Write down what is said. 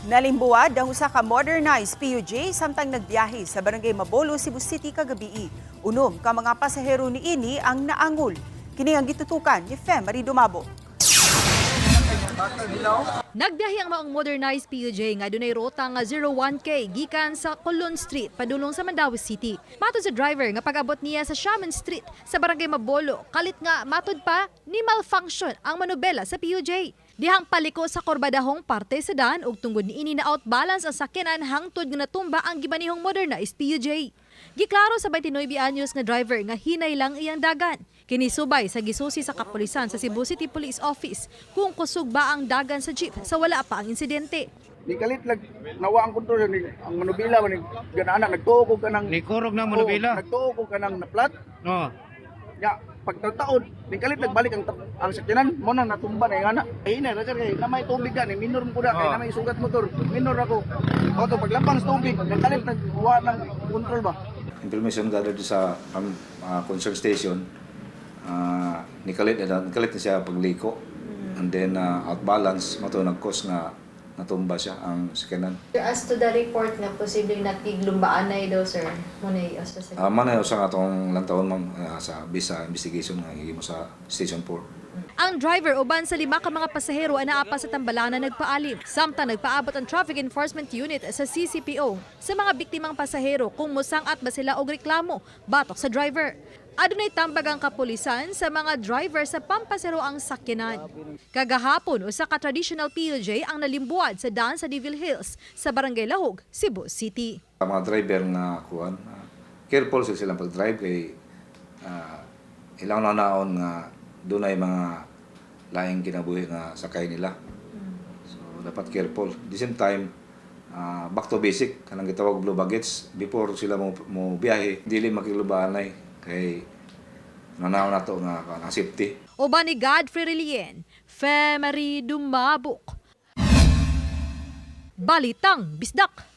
Nalimbuwad ang usa ka modernized PUJ samtang nagbiyahe sa Barangay Mabolo, Cebu City kagabii. 6 ka mga pasahero niini ang naangol. Kini ang gitutukan ni Fe Marie Dumabo. Nagbiyahe ang maong modernized PUJ nga dunay ruta nga 01K gikan sa Colon Street padulong sa Mandaue City. Matod sa driver nga pag-abot niya sa Shaman Street sa Barangay Mabolo, kalit nga matod pa ni malfunction ang manubela sa PUJ. Dihang paliko sa korbadahong parte sa daan ug tungod niini na outbalance ang sakyanan hangtod nga natumba ang gimanihong modernized PUJ. Giklaro sa 29 anyos nga driver nga hinay lang iyang dagan. Kini subay sa gisusi sa kapulisan sa Cebu City Police Office kung kusog ba ang dagan sa jeep sa wala pa ang insidente. Ni kalit lag nawa ang kontrol ni ang manubila man ni ganana nagtuo ko kanang Ni kurog na manubila. Oo, nagtuo ko kanang naplat. Oh. Ya pagtataod ni kalit nagbalik ang sakyanan mo nang natumba na ingana. Hinay ra sir kay na may tubig ka ni minor mo ko na kay Oo. na may sugat motor. Minor ako. Oto paglapang sa tubig nagkalit nagwa ng kontrol ba. Information gathered sa concern station, nikalit na siya pagliko and then outbalance mato nag-cause nga natumba siya ang sakyanan. Sir, as to the report nga posibleng nakiglumbaan daw, sir, muna asa sa Man na usa nga atong lantawon, ma'am, sa bisa investigation nga gihimo sa Station 4. Ang driver uban sa 5 ka mga pasahero ang naa pa sa Tambalana nagpaalim. Samtang nagpaabot ang Traffic Enforcement Unit sa CCPO sa mga biktimang pasahero kung musangat ba sila og reklamo batok sa driver. Adunay tambag ang kapulisan sa mga driver sa pampasero ang sakyanan. Kagahapon, usa ka traditional PUJ ang nalimbuad sa daan sa Devil Hills sa Barangay Lahug, Cebu City. Ang mga driver nga kuan, careful sila silang pag-drive kay ilang naon nga dunay mga laing kinabuhi nga sakay nila. So dapat careful. At the same time, back to basic kanang gitawag blue baggage before sila mo biyahe, dili makiglubaanay kay nanaw nato nga kuan, ang safety. Uban ni Godfrey Relien, Fe Marie Dumabok. Balitang Bisdak.